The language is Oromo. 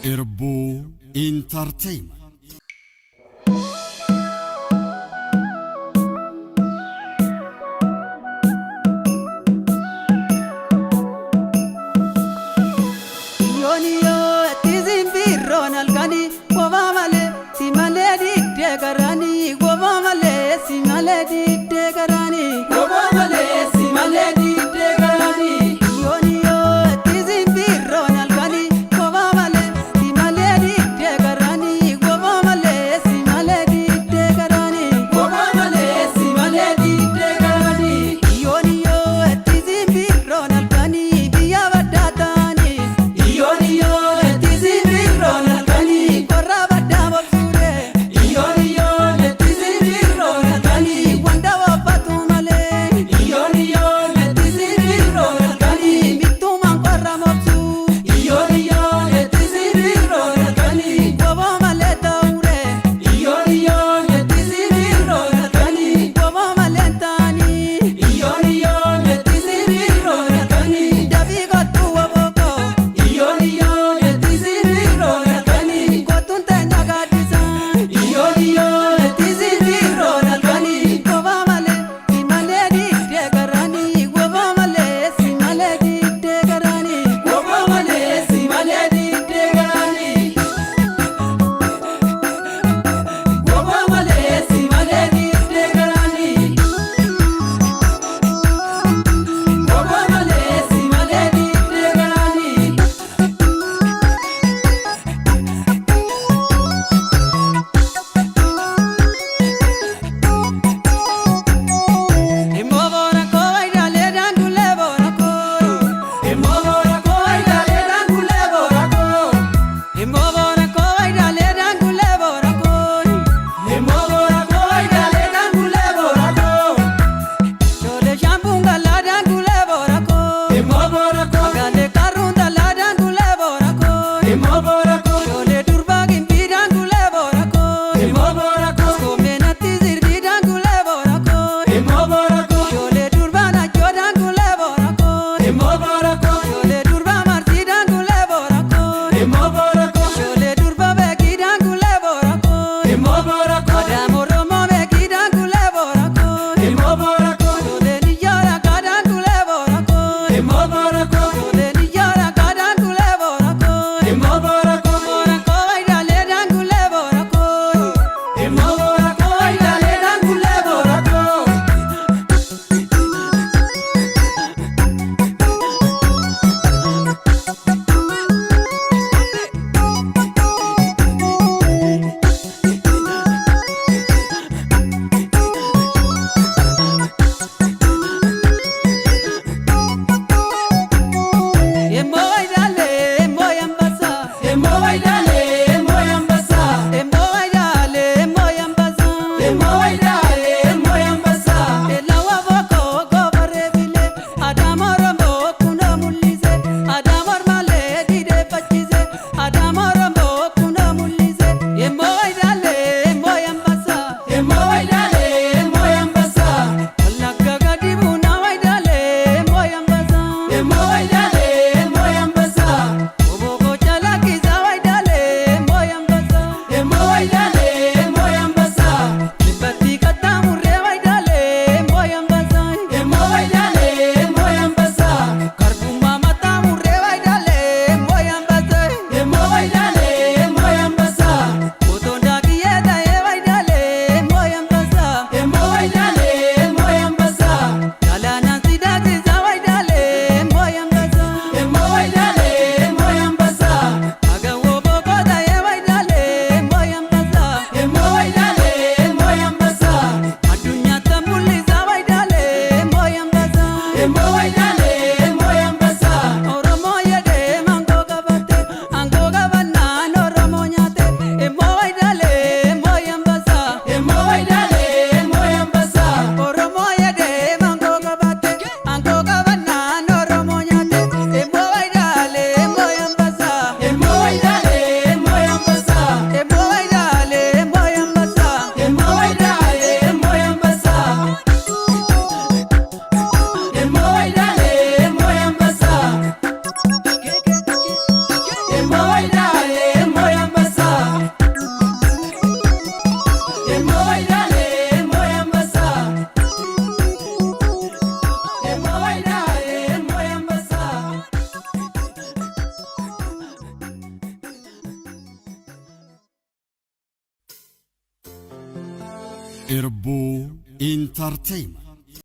Irbuu Entertainment. Yooniyoo itti simbirroon halkanii gobaa malee si malee diddee garaanii gobaa malee si malee diddee garaanii gobaa malee si malee diddee garaanii. Yooniyoo itti simbirroon halkanii gobaa malee si malee diddee garaanii gobaa malee si malee diddee garaanii gobaa malee si malee diddee garaanii. Yooniyoo itti simbirroon halkanii biyya baddaa ta'anii. Yooniyoo. Irbuu Entertainment.